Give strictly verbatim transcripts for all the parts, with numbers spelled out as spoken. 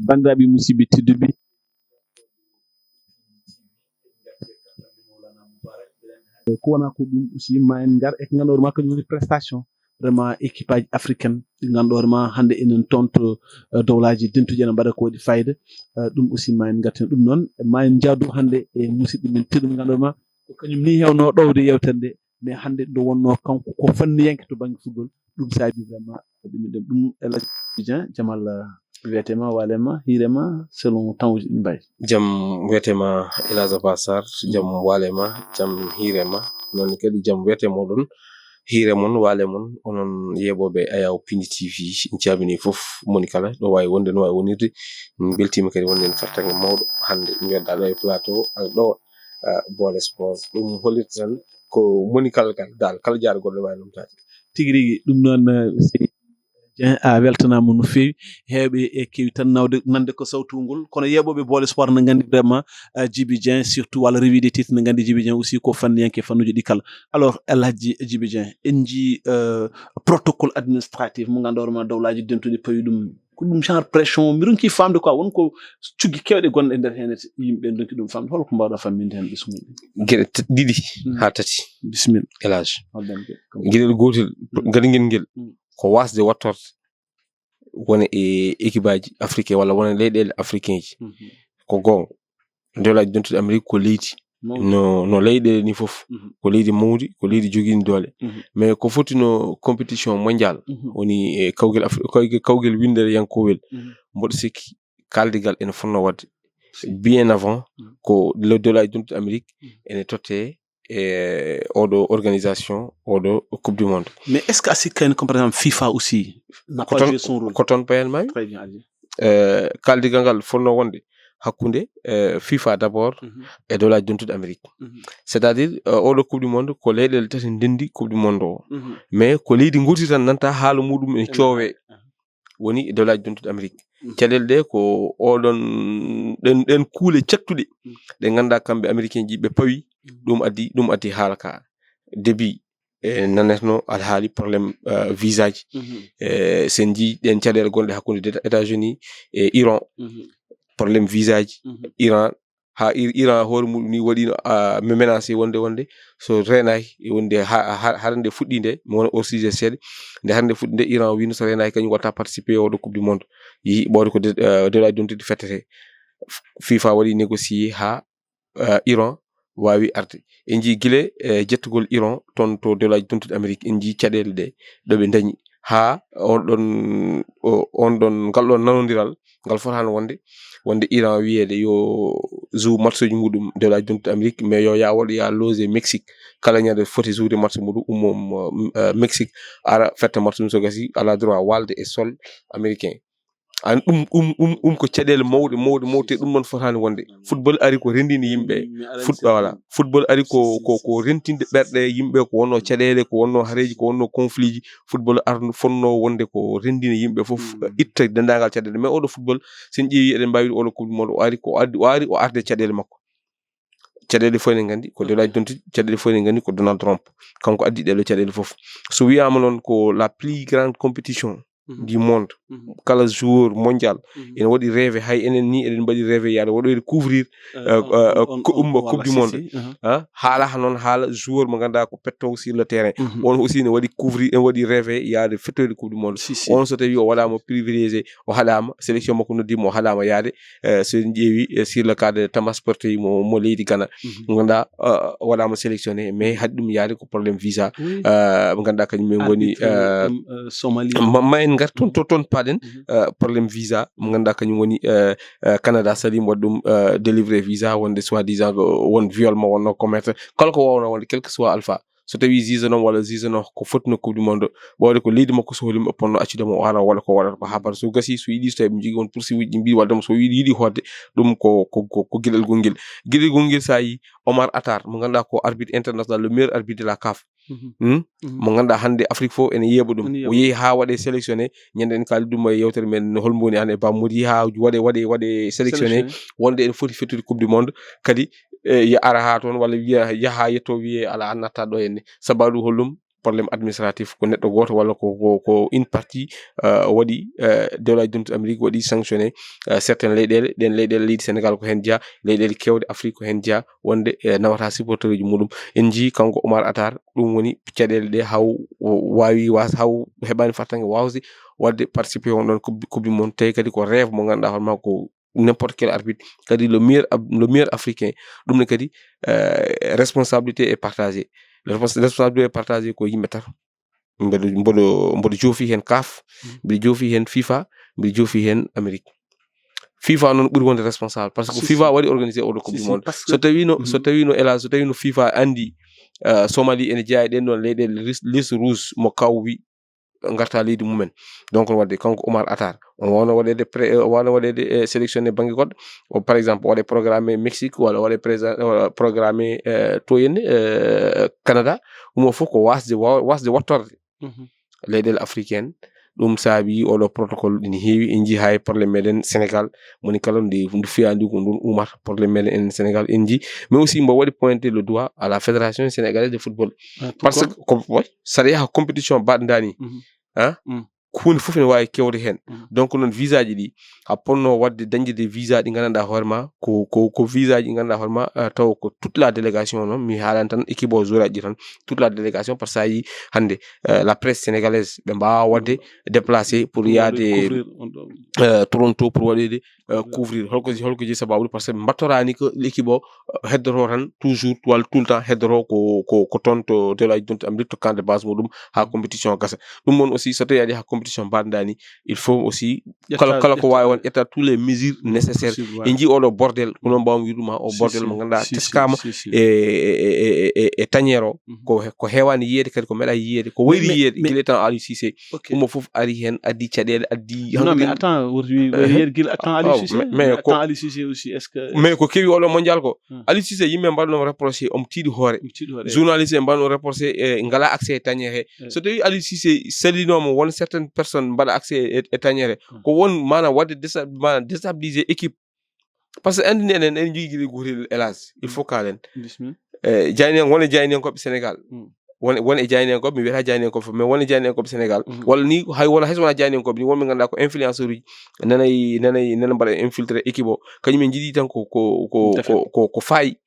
Banndiraaɓe musidɓe tedduɓe, ko wona ko ɗum aussi, ma en ngar e ko ngannduɗaa ma kañum woni prestation vraiment équipe aji africaine ɗi ngannduɗaa ma hannde enen toon to eh, dowlaaji dentuji ene mbaɗa ko waɗi fayida. Eh, ɗum aussi ma en ngarten ɗum noon, ma en njaadu hannde e musidɗo men tedduɗo mo ngannduɗaa ma ko kañum ni heewno ɗowde yewtere nde, mais hannde nde wonno kanko ko fanniyanke to bannge football. Ɗum saabi vraiment ɗum ɗum El Hadji Dieng Jamal, eh, wiyetema, walema, hiirema, selon temps uji ɗi mbayi. Jam wiyetema El Hadji Abass Sarr, jam walema, jam hiirema, noon kadi jam wiyetema oɗon hiire mon, waale mon, onon yeeɓooɓe Ayaw Pindi T V, en caabini fof, moni kala ɗo waawi wonde, no waawi wonirde. Min mbeltiima kadi wonde en fartaŋŋe mawɗo hannde, njoɗɗaa ɗo e plateau, eh, ɗo, eh, Boole Sport. Ɗum hollirta tan ko moni kala kala, dal, kala jaaɗo goɗɗo waawi nomtaade. Tigi rigi, ɗum noon, eh, sey Dieng, a weltanaama no feewi. Heewɓe e keewi tan nawde, nande ko sawtu ngol. Kono yeeɓooɓe Boole Sport ne nganndi vraiment, eh, Djiby Dieng, surtout walla revue des titres ne nganndi Djiby Dieng aussi ko fanniyanke fannuuji ɗi kala. Alors, El Hadji Djiby Dieng, en njii, eh, protocole administratif mo ngannduɗaa ma dowlaaji dentuɗi pawi ɗum. Ko ɗum genre pression, mi ronki faamde quoi, won ko cuggi keewɗe gonɗe nder heen, yimɓe ndonki ɗum faamde. Hol ko mbaawɗaa faaminde heen ɓesnguuji? Geɗe t-, ɗiɗi Hmm. haa tati. Bisimilla. El Hadj. Hoɗden ke, kam. Geɗel gootel, Mm. gaɗangel ngel, Mm. ko waasde waɗtorde wona e équipe aji africain walla wona leyɗeele africain ji. Mhm. Ko goonga. Dowlaaji dentuɗi Amérique ko leydi. Mawɗi. No, no leyɗeele ni fof. Mhm. Ko leydi mawndi, ko leydi jogiindi doole. Mhm. Mais ko foti no compétition mondial, Mhm. woni e kawgel Afri-, kawgel, kawgel winndere yankowel. Mhm. Mboɗo sikki kaldigal ene fotnoo waɗde. Si. Bien avant, Mhm. ko le dowlaaji dentuɗi Amérique Mhm. ene totte e oɗo organisation, oɗo Coupe du Monde. Mais est-ce que a sikkani comme par exemple FIFA aussi n'a Ko pas toon, joué son rôle? Ko toon payanmaami. Très bien, allez. Euh, kaldigal ngal fotnoo wonde hakkunde, euh, FIFA d'abord Mhm. e dowlaaji dentuɗi Amérique. Mhm. C'est-à-dire, euh, oɗo Coupe du Monde ko leyɗeele tati ndenndi Coupe du Monde o. Mhm. Mais ko leydi gooti tan nanta haala muɗum ene Ene coowee. Aha. Woni e dowlaaji dentuɗi Amérique. Mhm. Caɗeele ɗe ko oɗon, ɗen, ɗen kuule cattuɗe Mhm. ɗe ngannduɗaa kamɓe Américain ji ɓe pawi, Mhm. ɗum addi, ɗum addi haala ka. Début, e nanetno alhaali problème, euh, visa ji. Mhm. E sen njii ɗen caɗeele gonɗe hakkunde Éta-, États-Unis e Iran. Mhm. Problème visa ji, Mhm. Iran, haa Ir-, Iran hoore muɗum ni waɗino, ah, me-, menacé wonde, wonde so reenaaki, wonde ha-, ha-, hara nde fuɗɗi nde, mi wona hors sujet seeɗa, nde hara nde fuɗɗi nde, Iran wino so reenaaki kañum watta participer e oɗo Coupe du Monde. Yehi ɓooyde ko de-, eh, dowlaaji dentuɗi fettete. F-, FIFA waɗi négocier haa, eh, Iran waawi arde. En njii gila, eh, jettugol Iran toon to dowlaaji dentuɗi Amérique, en njii caɗeele ɗe, ɗo ɓe ndañi. Haa on ɗon, o-, on ɗon, ngal ɗon nanondiral, ngal fotaano wonde, wonde Iran wiyeede yo joue match uji muɗum dowlaaji dentuɗi Amérique, mais yo yaa waɗu yaa loge Mexique. Kala ñande foti jouer match muɗum, ummo, um, eh, Mexique, ara fetta match ɗum, so gasi, alaa droit waalde e sol américain. An ɗum, ɗum, ɗum, ɗum ko caɗeele mawɗe, mawɗe, mawɗe, te ɗum noon fotaani wonde. Football ari ko renndini yimɓe. Mi aray Foot-, seeɗa. Voilà. Football ari ko, Si, si, ko, si, ko si. renntinde ɓerɗe yimɓe, ko wonno caɗeele, ko wonno hareeji, ko wonno conflit ji. Football arno, fotnoo wonde ko renndini yimɓe fof, Mm. itta denndaangal caɗeele. Mais oɗo football, so en ƴeewi, eɗen mbaawi wiide oɗo Coupe du Monde, o ari ko addi, o ari o arde caɗeele makko. Caɗeele fof eɗen nganndi ko Donald Trump, caɗeele fof eɗen nganndi ko Donald Trump. Kanko addi ɗeɗo caɗeele fof. So wiyaama noon ko la plus grande compétition Mhm. du monde, Mhm. kala joueur mondial Mhm. ene waɗi rêve, hay enen ni eɗen mbaɗi rêve yaade waɗoyde couvrir, Eh, eh, on, eh, on, ko on, umma on, Coupe du voilà, si, Monde. Si, aha. Ha? Haala ha noon, haala joueur mo ngannduɗaa ko pettoowo sur le terrain. Mhm. On aussi ne waɗi couvrir, ene waɗi rêve yaade fettoyde Coupe du Monde. Si, si. On so tawi o waɗaama privilégié, o haɗaama, sélection makko noddiima, o haɗaama yaade, eh, so en ƴeewi, eh, sur le cas de Thomas Partey mo, mo leydi Ghana, Mhm. mo ngannduɗaa, eh, o waɗaama sélectionné, mais haɗi ɗum yaade ko problème visa, Oui. eh, mo ngannduɗaa kañum en ngoni, Arbitre, eh, um, eh, Somalie. ma, ma en ngar toon, to, toon paaɗen, Mhm. eh, problème visa, mo ngannduɗaa kañum woni, eh, eh, Canada saliima waɗi ɗum, eh, délivré visa wonde soi-disant ko won viol mo wonno commettre, kala ko waawno wonde, quel que soit alpha. So tawi juge noon walla juge noon ko fotno Coupe du Monde, ɓawde ko leydi makko sohli mo, ponno accude mo, o ara o waɗa ko waɗata ko haɓata. So gasi, so yiɗi, so tawi ɓe njogii won poursuite uji ɗi mbiɗi waɗde mo, so yiɗi, yiɗi hootde, ɗum ko, ko, ko, ko geɗel gongel. Geɗel gongel, so a yii Omar Atar, mo ngannduɗaa ko arbitre international, le meilleur arbitre de la CAF. Mhm. Hmm? Mhm. Mo ngannduɗaa hannde Afrique fof ene yeeɓa ɗum. Ene yeeɓa. O yehi haa waɗe sélectionné, ñande en kaali ɗum e yewtere men, hol mo woni an e Bamodi, haa waɗe, waɗe, waɗe sélectionné, Sélectionné. wonde ene foti fettude Coupe du Monde, kadi, eh, yo ara haa toon, walla wiya, yaha yetto wiye, "Alaa, a natta ɗo henne." Sababu holɗum? problème administratif, ko neɗɗo gooto walla ko ko ko une partie, euh, waɗi, euh, dewlaaji dentuɗi Amérique waɗi sanctionné, euh, certaines leyɗeele. Ɗen leyɗeele, leydi Sénégal ko heen jeyaa, leyɗeele keewɗe Afrique ko heen jeyaa, wonde, eh, nawata supporteruuji muɗum. En njii kanko Omar Atar, ɗum woni caɗeele ɗe haw waawi was haw heɓaani fartaŋŋe waawde waɗde participé on ɗon coupe, coupe du monde, tawi kadi ko rêve mo ngannduɗaa hoore maa ko n'importe quel arbitre, kadi le meilleur ab-, le meilleur africain. Ɗum ne kadi, eh, responsabilité est partagée. Le respons-, responsabilité est partagée ko yimɓe tato. Mboɗo, mboɗo, mboɗo joofi heen CAF, mbiɗo joofi heen FIFA, mbiɗo joofi heen Amérique. FIFA noon ɓuri wonde responsable, parce que FIFA waɗi organisé oɗo coupe du monde. So tawino, so tawino, hélas, so tawino FIFA anndi, eh, Somalie ene jeyaa e ɗen ɗon leyɗeele lis-, liste rouge mo kaw wi ngarta leydi mumen. Donc, no waɗde kanko Omar Atar, on wawno waɗede pré-, on wawno waɗede, eh, sélectionné bannge goɗɗo. O, par exemple, waɗe programmé Mexique, walla waɗe présent, walla programmé, eh, to henne, eh, Canada. Ɗum o fof ko wasde wa-, wasde wattorde leyɗeele africaine. Ɗum saabi oɗo protocole ina heewi. En njii haa e problème meɗen Sénégal, moni kala nde, nde fiyaandu ko ndun umata. Problème meɗen en Sénégal en njii. Mais aussi mbo waɗi pointé le doigt à la Fédération Sénégalaise de Football. Ah, parce que ko, oui, saɗa yaha compétition baɗɗo ndaa ni, ko huunde fof ene waawi kewde heen. Donc noon visa ji ɗi, a ponno waɗde dañde des visa ɗi nganndanɗaa hoore ma ko, ko, ko visa ji nganndanɗaa hoore ma, ah, taw ko toute la délégation noon, mi haalani tan équipe o, joueur aji tan, toute la délégation, parce que a yii hannde, euh, la presse sénégalaise, ɓe mbaawa waɗde déplacé pour yaade, euh, Toronto pour waɗede, euh, couvrir. Holko, holko jeyi sababu? Parce que mbattorani ko l'équipe o, euh, heddoto tan toujours, walla tout le temps heddoto ko, ko, ko toon to dewlaaji dentuɗi Amérique, to camp de base muɗum, haa compétition o gasa. Ɗum noon aussi, so tawi aɗa yaha compétition mbaɗɗa ni, il faut aussi kala, kala ko waawi won, ƴetta tous les mesures nécessaires. En njii oɗo bordel, ko noon mbaawmi wiide ma, o bordel mo ngannduɗaa teskama e, e, e, e, e tanière o, ko he-, ko heewaani yiyeede, kadi ko meeɗaa yiyeede, ko wayri yiyeede gila temps Aliou Cissé. Ɗum o fof ari heen, addi caɗeele, addi. Non, mais attends, wayri yiyeede gila temps Aliou Cissé. Mais ko Aliou Cissé aussi, est-ce que, mais ko kewi oɗo mondial ko, Aliou Cissé, yimɓe mbaɗno reproché, omo tiiɗi hoore. Journaliste en mbaɗno reproché, e ngala accès e tanière he. So tawi Aliou Cissé salinooma, won certaines personnes mbaɗa accès e, e tanière he. Ko won, maanaam, waɗde désa-, maanaam, déstabiliser équipe. Parce que anndini enen, en njogii gila gotel, hélas. Il faut kaalen. Bismillah. E jaynen, won e jaynenkooɓe Sénégal. Won, won e jaynenkooɓe, mi wiyata jaynenkooɓe fof, mais won e jaynenkooɓe Sénégal. Walla ni, hay wona, hay so wonaa jaynenkooɓe ni, wonɓe ngannduɗaa ko influenceur uji. Nanay, nanay, nana mbaɗa infiltré équipe o. Kañum en njiɗi tan ko, ko, ko, ko, ko, ko faayi.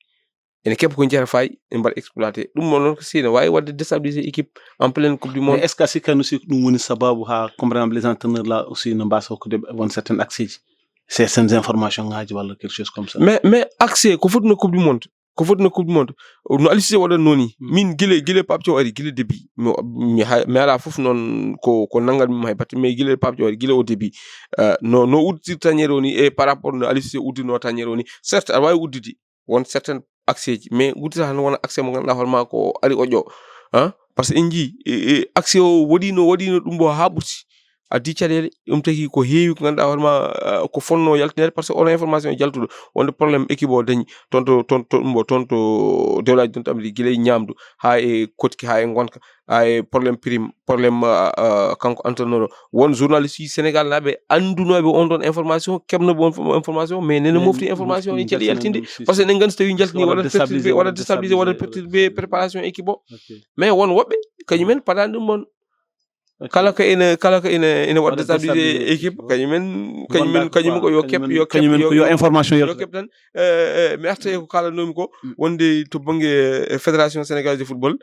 Ene keɓa ko njiyata faayi, ene mbaɗa exploité. Ɗum noon ko si ene waawi waɗde déstabiliser équipe en pleine Coupe du Monde. Mais est-ce que a sikkaani aussi ko ɗum woni sababu haa, comme, par exemple, les entraîneurs là aussi no mbaasa hokkude ɓe won certaines accès ji, certaines informations ngaji walla quelque chose comme ça? Mais, mais accès ko foti no Coupe du Monde. Ko foti no Coupe du Monde. No Aliou Cissé waɗatnoo ni. Min gila, gila Pape Thiaw ari, gila début. Mi, mi hay, mi alaa fof noon ko, ko nanngal mi hay batte, mais gila Pape Thiaw ari, gila au début. Euh, no, no udditirta tanière o ni, e par rapport no Aliou Cissé uddinoo tanière o ni. Certes, aɗa waawi uddude won certaines accès ji, mais uddita tan wona accès mo ngannduɗaa hoore ma ko ari oƴƴo, ah, parce que en njii, e, e, accès o waɗino, waɗino ɗum ɗo haa ɓurti, addi caɗeele, ɗum tagi ko heewi ko ngannduɗaa hoore ma, ah, ko fonno yaltinede, parce que on information jaltuɗo, wonde problème équipe o dañi, toon to, toon to ɗum ɗo, toon to dewlaaji dentuɗi Amérique, gila e ñaamdu, haa e koɗki, haa e ngonka, haa e problème prime, problème, ah, ah, kanko entraîneur o. Won journaliste uji Sénégal naaɓe anndunooɓe on ɗon information, keɓnooɓe on fo-, information, mais nene mofti information e caɗi yaltinde. Parce que eɗen nganndi so tawi jaltini, waɗa perturbé, waɗa déstabilisé, waɗa perturbé préparation équipe o. Mais won woɓɓe, kañumen paɗani ɗum on. Kala ko ene, kala ko ene, ene waɗa déstabilisé équipe, kañumen, kañumen, kañumen ko yo keɓ, yo keɓ, kañumen ko yo information yo keɓ tan. Eh, eh, mi arta e ko kaalanoomi ko, wonde to bannge, eh, Fédération Sénégalaise de Football,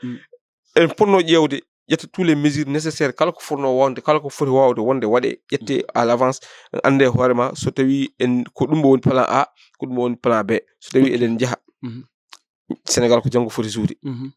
en potno ƴeewde, ƴetta tous les mesures nécessaires, kala ko fotnoo wonde, kala ko foti waawde wonde waɗee, ƴettee à l'avance, annde hoore ma, so tawi en, ko ɗum woni plan A, ko ɗum woni plan B, so tawi eɗen njaha. Sénégal ko janngo foti suude.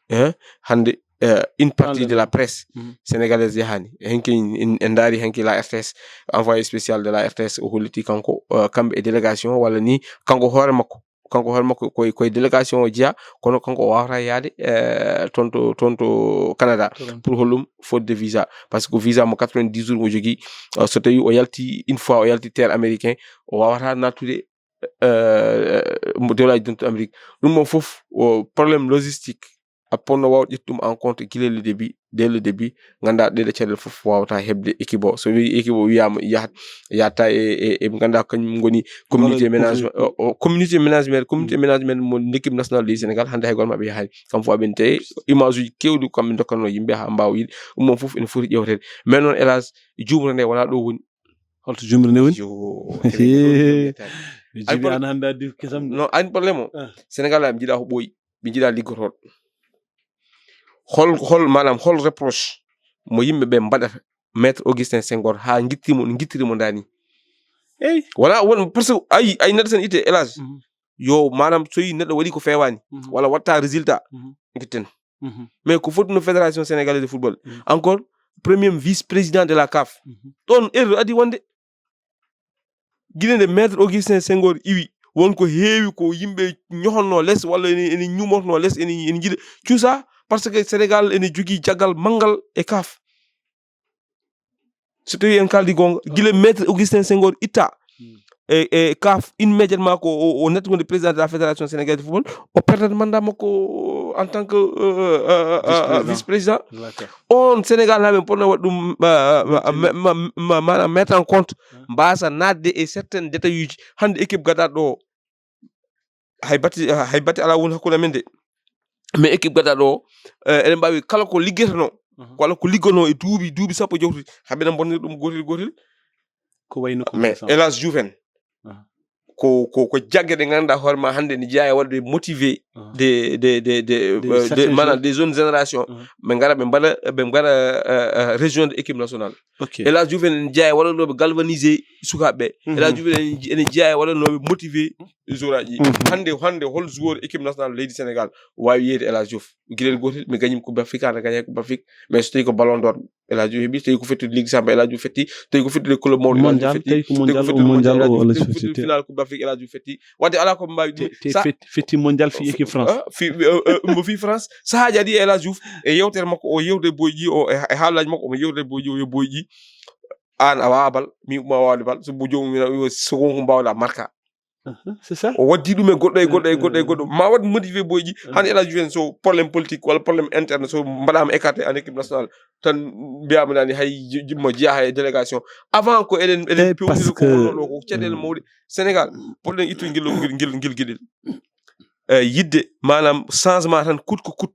Hein? Hannde, euh, une partie de la presse sénégalaise yahaani. Hanki en, en ndaari hanki la R T S, envoyé spécial de la R T S, o holliti kanko, euh, kamɓe e délégation walla ni kanko hoore makko. Kanko hoore makko koye, koye délégation o jeyaa, kono kanko o waawata yaade, euh, toon to, toon to Canada. Pour hollum? Faute de visa. Parce que visa mo quatre-vingt-dix jours mo jogii, euh, so tawi o yalti une fois, o yalti terre américain, o waawata nattude, euh, mo dewlaaji dentuɗi Amérique. Ɗum ɗon fof o problème logistique. a ponno waawde ƴettude ɗum en compte gila le début, dès le début, nganndaa ɗeɗe caɗeele fof waawata heɓde équipe o. So wii équipe o wiyaama yahat, yahata e, e, e ɓe nganndaa kañum ngoni communauté management, o, o, communauté management, communauté management mo l'équipe nationale du Sénégal, hannde hay gooto maɓɓe yahaani. Kam fof aɓen tawi image uji keewɗi ko kamɓe ndokkatnoo yimɓe haa mbaawa yiide. Ɗum ɗoon fof ene foti ƴeewteede. Mais noon, hélas, juumre nde wonaa ɗo woni. Holto juumre nde woni? Yo, Hee. Ay Jibi, problème. An hannde addi kesam de. Non, an problème o. Ah. Sénégal, ɓe njiɗaa ko ɓooyi. Ɓe njiɗaa liggotooɗo. Hol, hol, maanaam, hol reproche mo yimɓe ɓe mbaɗata Maître Augustin Senghor haa ngitti mo, ngittiri mo ndaani? Eyi. Wala, won, parce que ay, ay neɗɗo sen itte, hélas. Mhm. Yo, maanaam, so yi neɗɗo waɗi ko feewaani, mhm, wala watta résultat, mhm, ngitten. Mhm. Mais ko foti no Fédération Sénégalaise de Football. Mhm. Encore, premier vice-président de la CAF. Mhm. Ɗoon erreur adii wonde. Gila nde Maître Augustin Senghor iwi, won ko heewi ko yimɓe ñohonno les, walla ene, ene ñumotno les, ene, ene njiɗa. Tout ça, parce que Sénégal ene jogii caggal manngal e CAF. So tawi en kaldi goonga, gila Maître Augustin Senghor itta, hmm, e, e CAF, immédiatement ko o, o nattude président de la Fédération Sénégalaise de Football, o perdat mandat makko en tant que, euh, euh, euh, euh, vice-président. Vice-président. D'accord. On Sénégal, haa ɓe ponno waɗ ɗum, euh, ma, ma, ma, ma, maanaam mettre en compte, hmm, mbasa naatde e certains détails uji. Hannde équipe gaddaɗo o, hay batte, hay batte alaa won hakkunde amen de. Mais équipe gaddaɗo o, eh, eɗen mbaawi kala ko liggetenoo, mhm, walla ko liggonoo e duuɓi, duuɓi sappo jawtuɗi, haɓe na mbonnir ɗum gootel gootel. Ko wayno ko mais hélas, Juven, aha, ko, ko, ko jagge ɗe ngannduɗaa hoore ma hannde ne jeyaa e waɗde motivé, aha, des, des, des, des, des, euh, des, certaines maanaam jeunes, des jeunes générations, aha, ɓe ngara, ɓe mbaɗa, ɓe mbaɗa, euh, euh, région de équipe nationale. Ok. Hélas, Juven ene jeyaa e waɗanooɓe galvanisé sukaaɓe ɓe. Mhm. Hélas, Juven ene, ene jeyaa e waɗanooɓe motivé joueur aji ɗi. Mhm. Hannde, hannde hol joueur équipe nationale leydi Sénégal waawi yeeyde Hélas Diouf? Gila gootel, mi gañi Coupe d'Afrique, ana gaña Coupe d'Afrique, mais so tawi ko Ballon d'Or, Hélas Diouf heɓi, so tawi ko fettude Ligue des Champions, Hélas Diouf fetti, so tawi ko fettude club mawɗo, Hélas Diouf fetti, so tawi ko fettude mondial, Hélas Diouf fetti, so tawi ko fettude final Coupe d'Afrique, Hélas Diouf fetti. Wadde alaa ko mbaawi ɗum. Te, te sa- fetti, fetti mondial fii équipe France. Ah, fii, euh, euh, mo fii France, sahaaji aɗi Hélas Diouf, e yewtere makko o, yewtere Boy Dji o, e, e haalaaji makko, omo yewtere Boy Dji o, yo Boy Dji, aan a waawaa bal, mi ma waawde bal, so bo joomum wina, yo, so won ko mbaawɗaa marka. Uh-huh, c'est ça. O waddi ɗum e goɗɗo, e goɗɗo, e goɗɗo, e goɗɗo. Ma waɗ motivé Boy Dji, uh-huh, hannde Hélas Diouf en so problème politique walla problème interne, so mbaɗaama écarté en équipe nationale, tan mbiyaama nani hay ji-, ji-, mo jeyaa hay délégation. Avant ko eɗen, eɗen eh, pewndira ko wonno ɗo, ko caɗeele mawɗe. Sénégal, poɗɗen ittude ngel, ngel, ngel, ngel geɗel. Eh, yiɗde, maanaam, changement tan, coûte que coûte.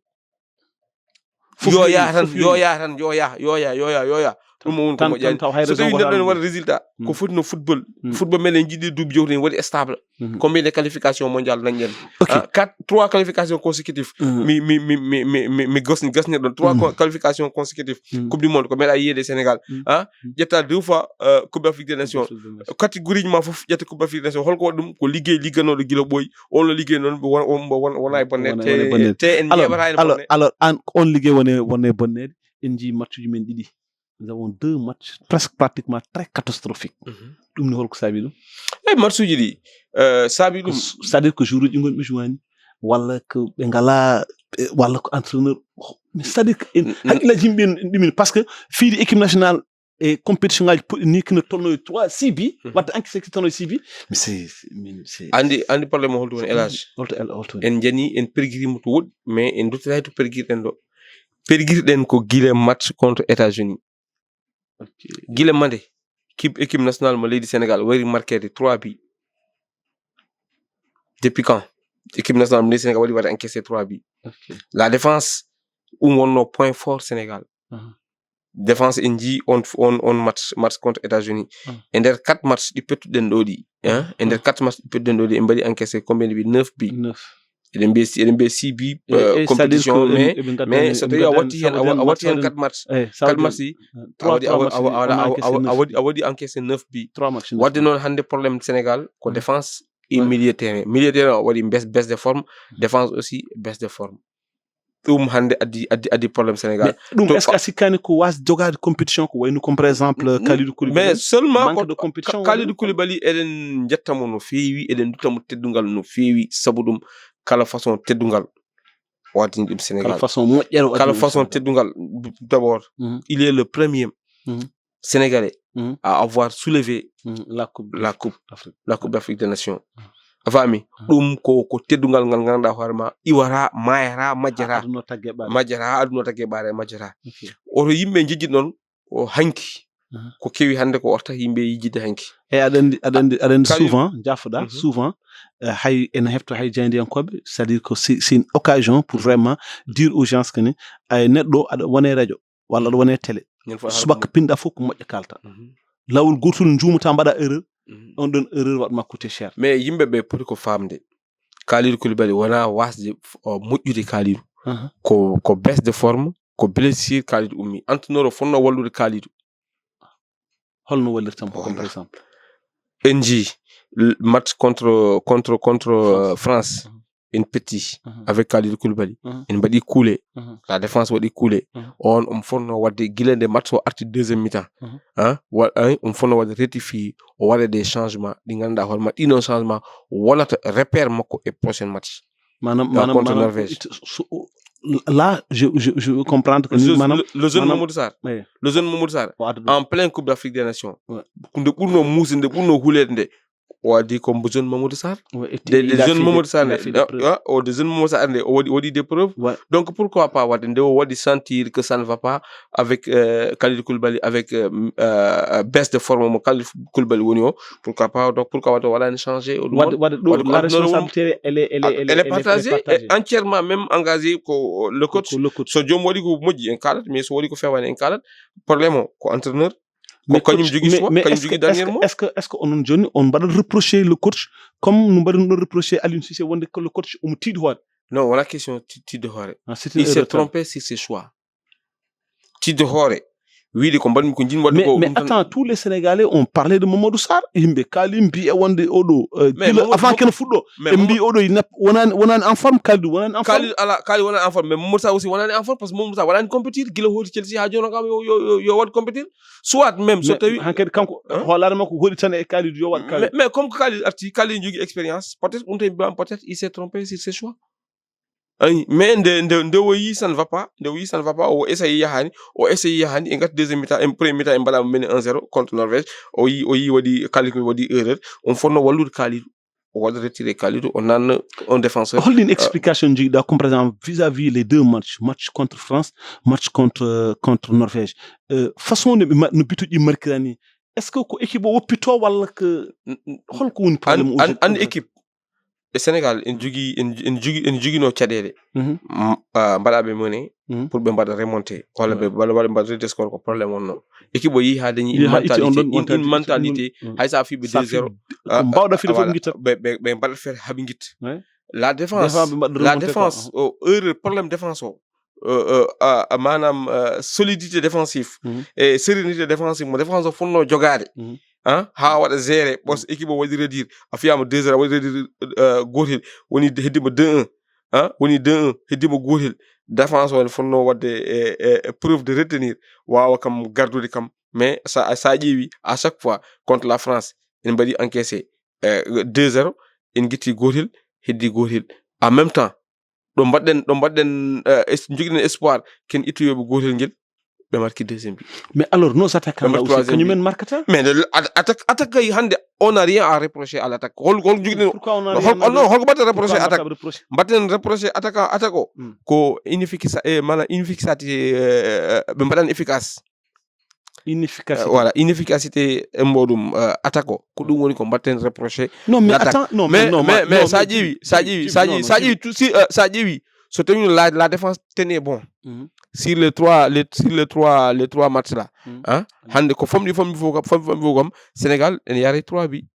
Fof yo yaha tan, yo yaha tan, yo yaha, yo yaha, yo yaha, yo yaha. Ɗum o woni ko moƴƴani. So tawi neɗɗo ene waɗa résultat, ko foti no football. Mm. Football meɗen jiɗi duuɓi jowtuɗi ene waɗi stable. Mhm. Combien de qualification mondial dañɗen? Ok. Ah, quatre, trois qualifications consécutives. Mhm. Mi, mi, mi, mi, mi, mi, mi gosni, gasni ɗon. Trois co-, qualifications consécutives. Mhm. Coupe du monde, ko meɗa yiyede Sénégal. Mhm. Ah, ƴetta deux fois, euh, Coupe d'Afrique des Nations. Coupe d'Afrique des Nations. Catégorie ma fof, ƴetta Coupe d'Afrique des Nations. Holko waɗi ɗum? Ko liggey ligganoɗo gila ɓooyi. On no liggey noon, won-, won-, won-, wona e bonneede. Wona, wona e bonneede. Te en alors, ƴeeɓata en alors, bonneede. Alors, an, on liggey wone, wone bonneede. En njii matchuji men ɗiɗi. Nous avons deux matchs presque pratiquement très catastrophiques. Mhm. Ɗum ne holko saabi ɗum? Eyi, matchuji ɗi, euh, saabi ɗum. Ko s-, c'est-à-dire que joueuruji gonɓe jouani, walla ko ɓe ngala, eh, walla ko entraîneur. Mais c'est-à-dire que en, mm, mm, hakkillaaji yimɓe en, en ɗumini. Parce que fiide équipe nationale e compétition ngaji puɗɗi ni kino tolno e trois, six bi, mhm, wadde encaissé ki tolno e six bi. Mais c'est, c'est, mais c'est, andi, andi problème o holto woni, Elage? Holto el-, holto woni? En jani, en pergirima to woɗɗi, mais en duttata to pergirɗen ɗo. Pergirɗen ko gila match contre États-Unis. Ok. Gila mande, équipe, équipe nationale mo leydi Sénégal wari marquede trois buts. Depuis quand? Équipe nationale mo leydi Sénégal waɗi, waɗi encaissé trois buts. Ok. La défense, ɗum wonno point fort Sénégal. Aha. Défense, en njii on, on, on match, match contre États-Unis. Ah. E nder quatre match ɗi pettuɗen ɗo ɗi, hein? E nder, ah, quatre match ɗi pettuɗen ɗo ɗi, en mbaɗi encaissé combien de buts? Neuf buts. Neuf. Eɗen mbiya si-, eɗen mbiya six buts, eh, euh, eh, compétition, c'est-à-dire que mais, en, en gardant, mais so tawi a watti hen, a wa-, a watti hen quatre match, eh, quatre match ɗi, a waɗi, a waɗi, a waɗi, a waɗi encaissé neuf buts. Wadde noon hannde problème Sénégal ko, mm, défense et, ouais, milieu terrain. Milieu terrain o waɗi baisse, baisse de forme, défense aussi baisse de forme. Ɗum hannde addi, addi, addi problème Sénégal. Mais ɗum, est-ce que a sikkaani ko waas jogaade compétition ko wayno comme par exemple, mm, Kalidou Koulibaly? Mais seulement manque de compétition Ka-, Kalidou Koulibaly, eɗen njetta mo no feewi, eɗen ndutta mo teddungal no feewi, sabu ɗum kala façon teddungal o addini ɗum Sénégal. Kala façon moƴƴere o addini ɗum Sénégal. Kala façon teddungal, d'abord, mhm, il est le premier, mhm, Sénégalais, mhm, à avoir soulevé, mhm, la coupe, la coupe, la Coupe d'Afrique des Nations. Mhm. A faami? Ɗum ko, ko teddungal ngal ngannduɗaa hoore ma, iwata, maayata, majjata. Aduna tagge ɓaare. Majjata, aduna tagge ɓaare, majjata. Oto yimɓe njejjit noon, o hanki. Ko kewi hannde ko orta yimɓe yejjitde hanki. E aɗa anndi, aɗa anndi, aɗa anndi souvent, jaafoɗa, souvent, eh, hay ene hefto hay jaayndiyankooɓe, c'est-à-dire que c'est, c'est une occasion pour vraiment dire aux gens que ni, ay neɗɗo aɗa wone radio, walla aɗa wone télé. Subaka pinɗa fof ko moƴƴa kalta. Laawol gootol njuumata mbaɗa erreur, on ɗon erreur waɗma coûté cher. Mais yimɓe ɓe poti ko faamde. Kalidou Koulibaly wona wasde f-, o moƴƴude Kalidou. Ko, ko baisse de forme, ko blessure Kalidou ummi. Entraîneur o fotno wallude Kalidou. Holno wallirta mo, comme par exemple? En njii l-, match contre, contre, contre, euh, France. En petti avec Kalidou Koulibaly. En mbaɗi kuule. La défense waɗi kuule. On, on fotno waɗde gila nde match o arti deuxième mi-temps. Hein? Wa-, hein? On fotno waɗde rectifié, o waɗa des changements. Ɗi ngannduɗaa hoore ma, ɗi noon changement wonata repère makko e prochain match. Maanaam, maanaam, contre Norvège. Là, je, je, je veux comprendre que le, maanaam, le, le jeune Mamadou Sarr. Le jeune Mamadou Sarr, en plein Coupe d'Afrique des Nations. Ko nde ɓurno muusde, nde ɓurno huleede nde. O addi ko mbo jeune Mamadou Sarr. Des, des jeunes Mamadou Sarr, o des jeunes Mamadou Sarr, o waɗi, waɗi des preuves. Donc, pourquoi pas waɗde nde o waɗi sentir que ça ne va pas avec, euh, Kalidou Koulibaly, avec, euh, euh, baisse de forme mo Kalidou Koulibaly woni o. Pourquoi pas, donc, pourquoi waɗde o waɗaani changé o ɗum waɗde, waɗde ɗo, la responsabilité, elle est, elle est, elle est partagée, et entièrement même engagé ko le coach. So joom waɗi ko moƴƴi, en kaalat, mais so waɗi ko fewaani, en kaalat. Problème o ko entraîneur. Ko kañum jogii choix, kañum jogii dernier mot. Est-ce que, est-ce que onon jooni on mbaɗat reprocher le coach comme no mbaɗirnoɗon reprocher Aliou Cissé wonde ko le coach omo tiiɗi hoore? Non, wala question ti-, tiiɗde hoore. Il s'est trompé sur ses choix. Tiiɗde hoore. Wiide ko mbaɗmi ko jiɗmi waɗde ko. Mais attends, tous les Sénégalais ont parlé de Mamadou Sarr. Yimɓe kaali mbiya wonde oɗo, euh, gila avant ken fuɗɗo. Ɓe mbi oɗo wonani, wonani en forme, Kalidou wonani en forme. Kalidou ala, Kalidou wonani en forme, mais Mamadou Sarr aussi wonani en forme parce que Mamadou Sarr wonani compétir gila hooti Chelsea ha jooni kam yo, yo, yo, yo waɗ compétir. Soit même so tawi hankadi kanko hoolaare makko hoɗi tan e Kalidou yo waɗ Kalidou. Mais, mais comme ko Kalidou arti, Kalidou jogii expérience, peut-être ɗum tawi mbiyam peut-être il s'est trompé sur ses choix. Ayi, mais nde, nde, nde o yii ça ne va pas, nde o yii ça ne va pas, o essaye yahaani, o essaye yahaani, e ngati deuxième mi-temps, e premier mi-temps, e mbaɗa mené un zéro contre Norvège, o yii, o yii waɗi, Kalidou waɗi erreur, on fotno wallude Kalidou, o waɗa retiré Kalidou, o nanna un défenseur. Holɗin, euh, explication njiɗɗa, comme par exemple, vis-à-vis les deux matchs, match contre France, match contre, euh, contre Norvège. Euh, façon no ɓe ma-, no bituji markirani, est-ce que ko équipe o woppito walla que holko woni problème? An, an équipe, e Sénégal, en jogii, en, en jogii, en jogiino caɗeele. M-, ah, mbaɗa ɓe mené pour ɓe mbaɗa remonté. Walla ɓe mbaɗa, mbaɗa, mbaɗa redescore ko problème wonno. Équipe o yii haa dañi une mentalité, une, une mentalité. Hay so a fii ɓe deux zéro, ko mbawɗa fii fof ngitta. Ɓe, ɓe, ɓe mbaɗat feere haa ɓe ngitta. La défense, la défense, o erreur, problème défense o. Euh, euh, ah, ah, maanaam, euh, solidité défensive e sérénité défensive mo défense o fotno jogaade. Ah, haa waɗa géré, ɓos équipe o waɗi redire, a fiyaama deux zéro, a waɗi redire, euh, gootel, woni heddiima deux un, ah, woni deux un, heddiima gootel. Défense o ne fotno waɗde e, e, e preuve de retenir, waawa kam gardude kam. Mais sa, sa ƴeewi, à chaque fois, contre la France, en mbaɗi encaissé, euh, deux zéro, en ngitti gootel, heddi gootel. En même temps, ɗo mbaɗɗen, ɗo mbaɗɗen, eh, es-, njogiɗen espoir, ken ittoyooɓe gootel ngel, ɓe marki deuxième bi. Mais alors, nos attaquants là aussi, kañumen markata? Mais le, at-, attaque, attaque kay hannde, on n'a rien à reprocher à l'attaque. Hol, hol njogiɗen, pourquoi on n'a rien à, non, holko mbaɗten reprocher attaque? Mbaɗten reprocher attaque, attaque o. Ko inefficace, eh, maanaam inefficacité, eh, ɓe mbaɗani efficace. Inefficacité. Euh, voilà, inefficacité e mboɗum, euh, attaque o. Ko ɗum woni ko mbaɗten reproché. Non, mais l'attaque. Attends, non, mais, mais, non, mais, mais sa ƴeewi, sa ƴeewi, sa ƴeewi, sa ƴeewi, si, euh, sa ƴeewi, so tawi la, la défense tenait bon sur les trois, les, sur les trois, les trois matchs là, hein? Hannde ko famɗi, famɗi fof kam, famɗi, famɗi fof kam, Sénégal ene yaara trois bi.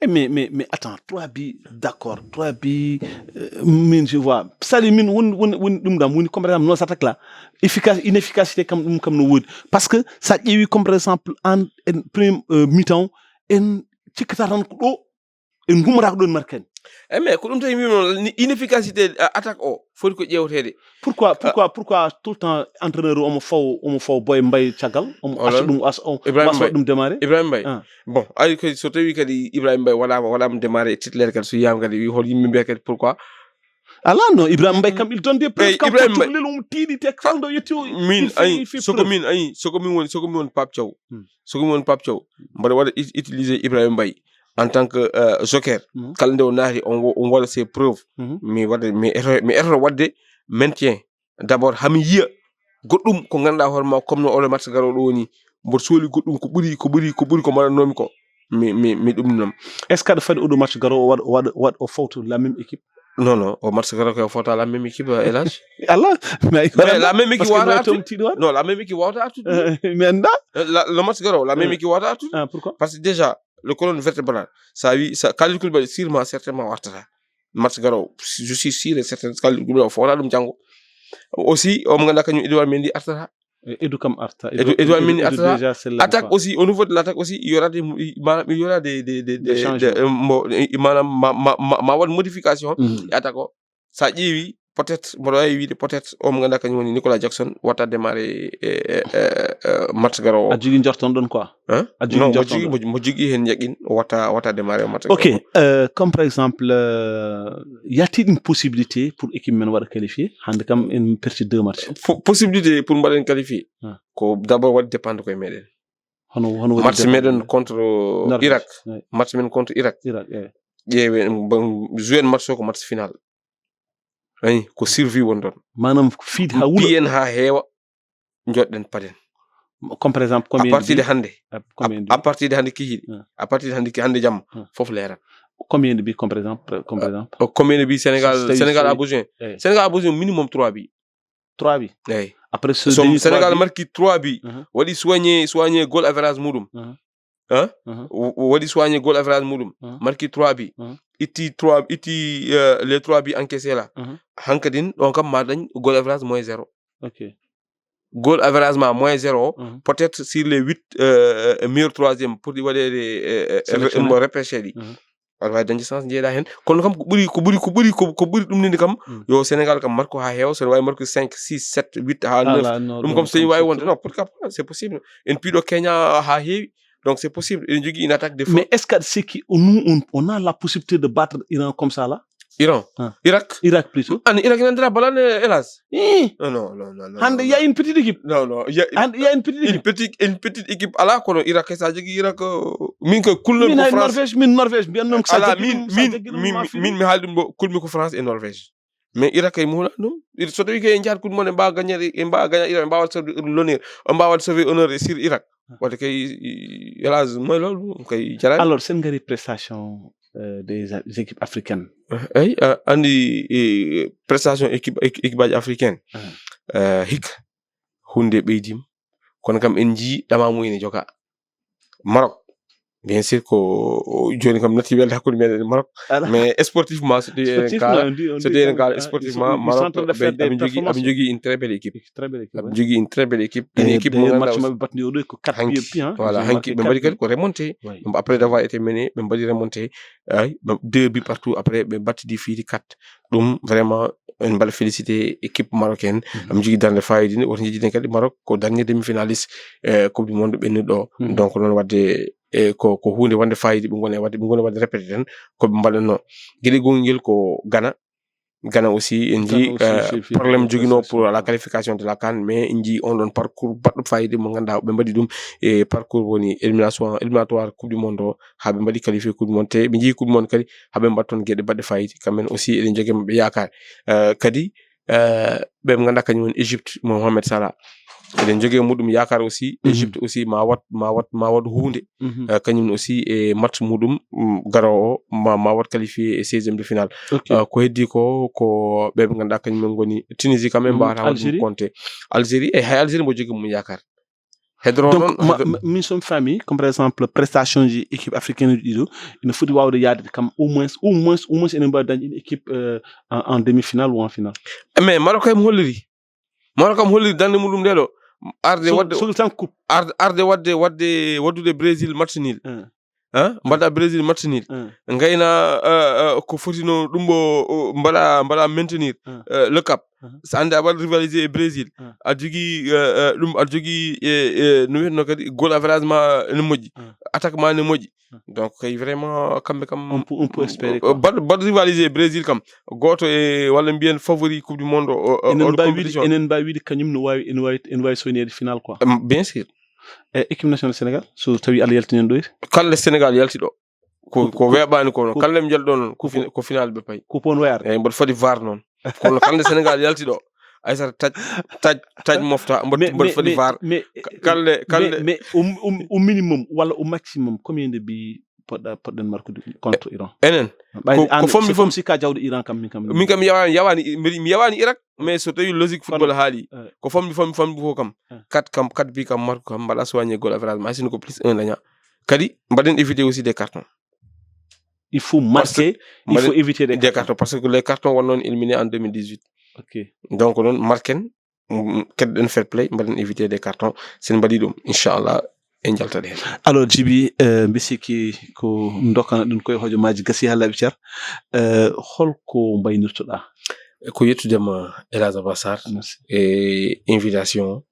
Eh, mais, mais, mais attends, trois bi, d'accord, trois bi, euh, min, je vois. C'est-à-dire, min, woni, woni, woni ɗum ɗam, woni comme par exemple, nos attaques là, efficace, inefficacité kam, ɗum kam no woodi. Parce que sa ƴeewi comme par exemple, en, en premier, euh, mi-temps, en cikkata tan ko ɗo, en gummotaako ɗo en markani. Eh, mais ko ɗum tawi mbimi noon, ni inefficacité, euh, attaque o, foti ko ƴeewteede. Pourquoi, pourquoi, pourquoi tout le temps entraîneur o omo faw, omo faw Boy Mbaye caggal, omo acca ɗum, as-, o wasa waɗ ɗum démarré? Ibrahima Mbaye. Ah. Bon, ari kadi so tawi kadi Ibrahima Mbaye waɗaama, waɗaama démarré e titulaire kadi, so yiyaama kadi, wi hol yimɓe mbiya kadi pourquoi? Ala, non, Ibrahima Mbaye kam, il donne des preuves, eh, kam Ibrahima Mbaye. Cukalel omo tiiɗi te kala ɗo yetti o, min, il fait, ayi, il fait preuve. Soko min, ayi, soko min woni, soko min woni Pape Thiaw. Hmm. Soko min woni Pape Thiaw. Mbaɗa waɗa ut-, utiliser Ibrahima Mbaye. en tant que euh, joker, kala nde o naati, on waɗa ses preuves. Mi waɗa mi etoto waɗde maintien. D'abord hami yiya goɗɗum ko ganduɗa hoore ma, comme no oɗo match garoɗo woni, mboɗo sohli goɗɗum ko ɓuri ko ɓuri ko ɓuri ko mbaɗannomi ko. Mi mi mi ɗumninoma. Est-ce que aɗa faadi oɗo match garowo waɗa waɗa waɗa o fawta la même équipe? Non non, o match garowo ko fawta la même équipe, hélas. Allah. Mais la même équipe wawata artude. Tiɗo waɗ Non, la même équipe wawata artude. Mi annda. Le match garowo la même équipe wawata artude. Ah, pourquoi? Parce que déjà le colonne vertébrale, sa wi sa Kalidou Koulibaly sûrement certainement o artata match garowo. Je suis sûr et certain Kalidou Koulibaly o fawata ɗum janngo. Aussi omo ganduɗa kañum Edouard Mendy artata. Edu kam arta. Edouard Mendy artata. Déjà c'est Attaque aussi, au niveau de l'attaque aussi il y aura des manam il y aura des des des Des changements. Manam ma ma ma waɗ modification. E attaque o sa ƴeewi peut-être mboɗo wawi wiide peut-être omo ganduɗa kañum woni Nicolas Jackson watta démarré e match garowo. A jogui jorton ɗon quoi? Hein? A jogui Non, mo jorton jogui ɗon? Mo jogui hen yaqqin watta watta démarré match garowo. Ok, euh, comme par exemple euh, y a-t-il une possibilité pour équipe men waɗa qualifié hande kam en perti deux matchs? Possibilité pour mbaɗen qualifié. Ko d'abord waɗi dépendre koye meɗen. Hono hono waɗi Match dépendre? Meɗen contre Norvège. Irak. Ouais. Match men contre Irak. Irak, ouais. Ƴeewen jouer match o ko match final. Ayi ko survie won ɗon. Manam fiide ha wuula. Piyen ha heewa. Joɗɗen paden. Comme par exemple À combien partir de de hande. Combien de À partir de hande kihiɗi. Ah. À partir de hande ki hande jamma. Ah. Fof leerat. Combien de buts comme par exemple comme par exemple? Combien de buts Sénégal C'est- Sénégal a c'est- besoin? Eh. Sénégal a besoin minimum trois buts. Trois buts. Eyi. Après ce So dernier trois Sénégal buts, marki trois buts, Mhm. Waɗi soigné soigné goal average muɗum. Mhm. Hein? Mhm. Waɗi soigné goal average muɗum. Mhm. Marki trois buts. Mhm. Itti trois itti euh, les trois buts encaissés là. Mhm. Hankadin ɗon kam ma dañ goal average moins zéro. Ok. Goal average ma moins zéro. Mhm. Peut-être sur les huit euh, meilleurs troisième pour ɗi waɗede euh, Sélectionné. Mo repêché ɗi. Mhm. Aɗa wawi dañde chance jeeɗa hen, kono kam ko ɓuri ko ɓuri ko ɓuri ko ko ɓuri ɗum nini kam. Mm. Yo Sénégal kam marko ha heewa, so wawi marko cinq six sept huit ha neuf. Ala, non, Ɗum kam so tawi wawi wonde non, pourquoi pas, c'est possible. En piɗo Kenya ha heewi. Donc c'est possible, eɗen jogui une attaque de feu. Mais est-ce que aɗa sikki nous on, on a la possibilité de battre Iran comme ça là? Iran. Ah. Irak. Irak plutôt. An Irak nandira balane, hélas. Eh, Non non non non. Hande il y a une petite équipe. Non non, il y a Hande il y a une petite une équipe. Petite une petite équipe ala kono Irak sa jogui Irak. Min ko kulno Min ko hay France. Norvège min Norvège mbiyannom sa Ala jaggi min ɗum, sa min jaggi ɗum min ma fini. Min mi haali ɗum ɗo kulmi ko France et Norvège. Mais Irak kay muhla ɗum. Ir so tawi kay en jahat kulmo ne mbawa gagnade en mbawa gagnade Irak en mbawa wadde sauver l'honneur. En mbawa wadde sauver honneur e sur Irak. Wadde kay hélas moy loolu kay jarani. Alors sen gari prestation euh, des équipes africaines. Eyi andi eh, prestation équipe équipe aji africaine. Hikka hunde ɓeydim kono kam en jii ɗamamu ene joga. Maroc bien sûr ko joni kam natti welde hakkude meɗen e Maroc. Mais sportivement so tawi eɗen kaala so tawi eɗen kaala sportivement Maroc aɓe jogui aɓe jogui une très belle équipe. Aɓe jogui une très belle équipe une équipe mo ganduɗa match mabɓe batndi oɗo ko quatre buts. Voilà hanki ɓe mbaɗi kadi ko remonté. Après d'avoir été mené ɓe mbaɗi remonté ay deux buts partout après ɓe battidi fiidi quatre. Ɗum vraiment en mbaɗa félicité équipe marocaine. Aɓe jogui darde fayida ni woto jejjiden kadi Maroc ko dernier demi finaliste coupe du monde ɓennuɗo. Donc noon wadde e ko ko hunde wonde fayida ɓe gone wadde ɓe gone wadde répété tan koɓe mbaɗanno. Gueɗe gongel ko Ghana. Ghana aussi en jii problème joguino pour la qualification de la CAN mais en jii on ɗon parcours baɗɗo fayida mo ganduɗa ɓe mbaɗi ɗum e parcours woni élimination éliminatoire coupe du monde o ha ɓe mbaɗi qualifié coupe du monde te ɓe jii coupe du monde kadi haɓe mbaɗa toon gueɗe baɗɗe fayida kamɓen aussi eɗen jogui maɓɓe yakare. Kadi ɓe ganduɗa kañum woni Égypte Mohamed Salah eɗen jogui muɗum yakar aussi Égypte aussi ma wat ma wat ma wat hunde. Kañum aussi e match muɗum garowo o ma ma wat qualifié e seizième de finale. Ko heddi ko ko ɓe ɓe ganduɗa kañum en goni Tunisie kam en mbawata waɗ ɗum compté. Algérie e hay Algérie mbo jogui mum yakar. Hedoro donc min somi faami comme par exemple prestation ji équipe africaine uji ɗiɗo ina foti wawde yaade kam au moins au moins au moins ene mbawi dañde une équipe en demi finale ou en finale. Mais Maroc kay mo holliri Maroc kam holliri darde muɗum nde ɗo arde wadde tan coupe arde arde wadde wadde waddude Brésil match nul. Hein mbaɗa Brésil match nul. Gayna ko fotino ɗum o mbaɗa mbaɗa maintenir le cap. So ande a waɗa rivalisé e Brésil a jogui ɗum a jogui e no wiyatno kadi goal average ma ne moƴƴi attaque ma ne moƴƴi. Donc kay vraiment kamɓe kam on peut on peut espérer baɗ baɗ rivalisé e Brésil kam goto e walla mbiyen favori coupe du monde o enen mbawi wiide enen mbawi wiide kañum no wawi ene wawi ene wawi soynede final quoi. Bien sûr. E équipe nationale Sénégal so tawi Allah yaltini en ɗo? Kala Sénégal yalti ɗo ko ko weeɓaani ko noon. Kala nde ɓe njal ɗo noon, ko fina- ko final ɓe payi. Ko pon wayar. Eeyi, mboɗo fadi var noon. Kono kala nde Senegal yalti ɗo, Aysata taj taj taj mofta, mboɗo mboɗo fadi var. Kala nde kala nde mais au minimum walla au maximum, combien de bi poɗɗa poɗɗen markude contre Iran? Enen ɓayde ko fombi fombi si ka jawde Iran kam, min kam min kam mi yawaani yawaani mi yawaani Irak. Mais so tawi logique football haali, ko famɗi famɗi famɗi fof kam, quatre kam, quatre bi kam, marque kam, mbaɗa soigné goal average ma, sino ko plus un daña. Kadi mbaɗen éviter aussi des cartons. Il faut marquer, il faut éviter des cartons. Parce que les cartons won noon éliminé en deux mille dix-huit. Ok. Donc noon marquen, keɗɗen fair play, mbaɗen éviter des cartons. Sen mbaɗi ɗum, inchallah, en njaltat heen. Alors Djiby, eh, mbi sikki ko ndokkana ɗum koye hojomaaji gasi haa laaɓi cer. Eh, holko mbaynirtoɗaa? Ko yettude ma, El Hadj Abassar, e invitation.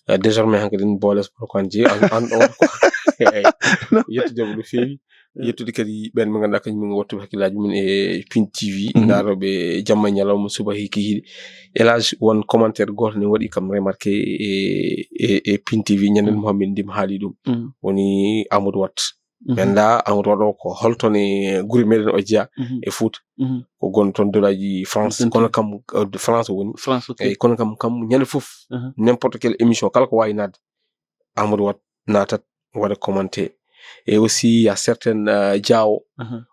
Eh, désormais hankadi boole sport ko an jeeyi an an on ko yettude ma no feewi. Yettude kadi ɓen ɓe ngannduɗaa kañum min wattuɓe hakkillaaji mum e Pin T V, ndaarooɓe jamma e ñalawma, suba e kikiiɗe. El Hadj, won commentaire gooto ne waɗi kam remarqué e e e Pin T V, ñande Mohamed Ndim haali ɗum. Woni Amadou Wat. Mi annda Amadou Wat o ko holto ne gure meɗen o jeya e Fouta. Ko gonɗo toon dolaaji France, kono kam, eh, France woni. France, ok. Eyi, kono kam, kam ñande fof, n'importe quelle émission, kala ko waawi naatde, Amadou Wat naatat, waɗa commenté. Et aussi, il y a certaines, euh, Diawo,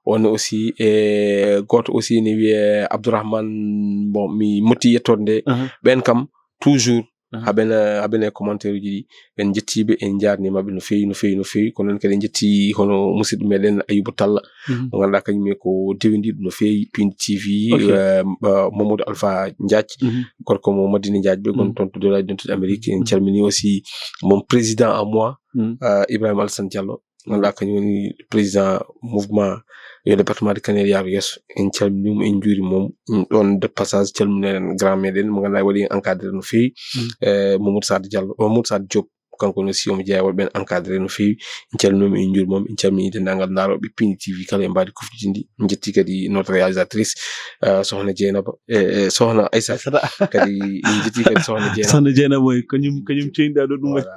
on aussi, e gooto aussi ne wiyee Abdourahmane, bon, mi motti yettoode nde. Ɓen kam, toujours, haɓena, haɓena e commentaire uji ɗi. En njettii ɓe, en njaarnii maɓɓe no feewi, no feewi, no feewi. Ko noon kadi en njettii hono musidɗo meɗen Ayuba Talla, mo ngannduɗaa kañum e ko dewindiiɗo no feewi, Pin T V, eh, eh, Mamadou Alpha Diath, gorko mo Madina Diath, ɓe gon toon to Dolaaji Dentuɗi Amérique. En calminii aussi mon président à moi, eh, Ibrahima Alassane Diallo, ngannduɗaa kañum woni président mouvement yo département de Kanel yaaru yeeso. En calminii mo, en njuuriima mo. Ɗoon de passage calminii en grand meɗen mo ngannduɗaa waɗi en encadré no feewi, eh, Mamadou Sade Diallo, Mamadou Sade Diop. Kanko ne si omo jeyaa waɗi ɓen encadré no feewi. En calminii mo, en njuuriima mo, en calminii denndaangal ndaarooɓe Pin T V kala e mbaadi kofɗi ndi. En njettii kadi notre réalisatrice, eh, Sohna Dieynaba, eh, eh, Sohna Aissata. Kadi en njettii kadi Sohna Dieynaba. Sohna Dieynaba, kañum, kañum ceynɗaa ɗo ɗum. Voilà,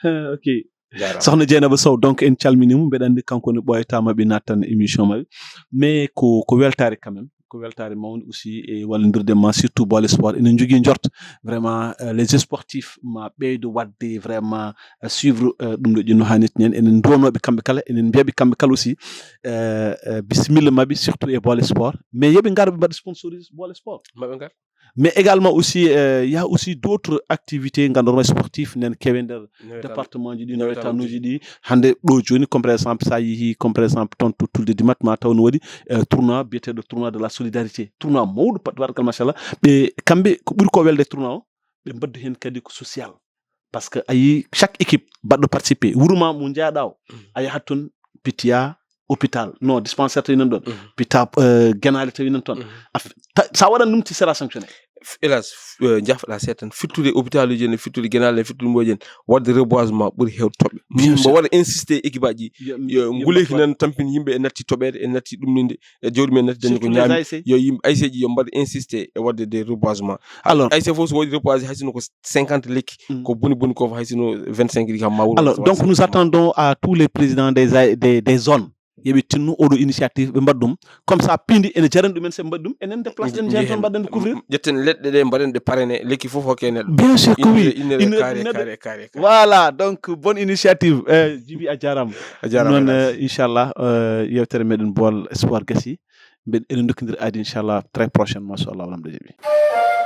voilà. Ok. Jaaraama. Sohna Dieynaba Sow, donc en calminii mo, mbeɗa anndi kanko ne ɓooyata maɓɓe nattan émission maɓɓe. Mais ko, ko weltaare quand même. Ko weltaare mawnde aussi e wallondirde ma, surtout boole sport. Enen njogii njort, vraiment, euh, les sportifs ma ɓeydo waɗde vraiment, euh, suivre, euh, ɗum ɗo ƴinno haa netti nen. Enen nduwanooɓe kamɓe kala, enen mbiyaɓe kamɓe kala aussi, euh, euh, bisimilla maɓɓe, surtout e boole sport. Mais yoɓe ngar ɓe mbaɗa sponsorise boole sport. Maɓe ngar. Mais également aussi, euh, il y a aussi d'autres activités, ngannduɗaa sportif, nen kewe nder département ji ɗi, nawetanuji ɗi. Hannde ɗo jooni, comme par exemple, sa yehi, comme par exemple, toon to Tulde Dimat, ma taw no waɗi, euh, tournoi biyeteeɗo tournoi de la solidarité. Tournoi mawɗo, pat-, tabarakallah, machallah. Ɓe, kamɓe, ko ɓuri ko welde tournoi o, ɓe mbaddi heen kadi ko social. Parce que a yii chaque équipe baɗɗo participé. Wuro ma mo njaaɗa o, a yahat toon, pitiya, hôpital, non, dispensaire tawi nan ɗoon. Pita, euh, genaale tawi nan toon. Af-, ta-, sa waɗan ɗum, tu seras sanctionné. Hélas, euh, jafɗa seeɗa tan. Fittude hôpital uji en, fittude genaale en, fittude mboji en. Waɗde reboisement ɓuri heewde toɓɓe. Bien sûr. Mbo waɗa insisté équipe aji. Yo, yo, yo nguleyki nan tampin yimɓe, en natti toɓeede, en natti ɗumninde, e jawdi men natti dañde ko ñaami. Yo yimɓe A S C ji yo mbaɗ insisté e waɗde des reboisement. Alors, A S C fof so waɗi reboisé, hay sinno ko cinquante lekki, ko boni boni ko, hay sinno vingt-cinq ɗi kam ma wuro. Alors, donc nous attendons à tous les présidents des, des, des zones. Yoɓe tinno oɗo initiative, ɓe mbaɗa ɗum. Comme ça, piindi ene jarani ɗumen, so ɓe mbaɗi ɗum, enen déplace ɗen, jehen toon, mbaɗen découvrir. Ƴetten leɗɗe ɗe, mbaɗen ɗe parrainé, lekki fof hokke neɗɗo. Bien sûr que oui. Innere, innere, carré, carré, carré. Voilà, donc, bonne initiative. Euh, Djiby, a jaaraama. A jaaraama. Noon, euh, inchallah, euh, yewtere meɗen Bool Sport gasi. Mbeɗen, eɗen ndokkondir aadi, inchallah, très prochainement, so Allah waɗi lamɗo jaɓi.